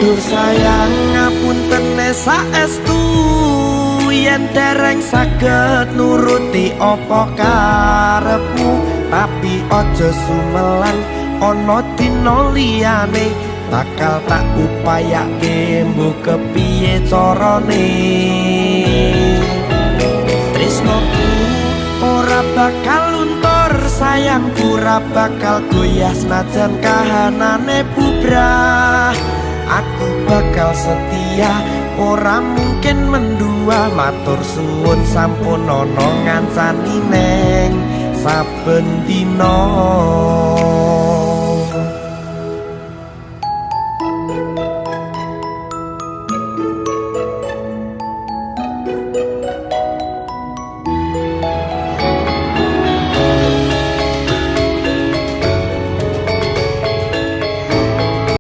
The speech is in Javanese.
Duh sayang, ngapuntene saestu yen dereng saged nuruti apa karepmu, tapi aja sumelang, ana dina liyane bakal tak upayake, mbuh kepiye carane. Tresnoku ora bakal luntur, sayangku ora bakal goyah, senajan kahanane bubrah. Aku bakal setia, ora mungkin mendua. Matur suwun sampun ana ngancani neng saben dina.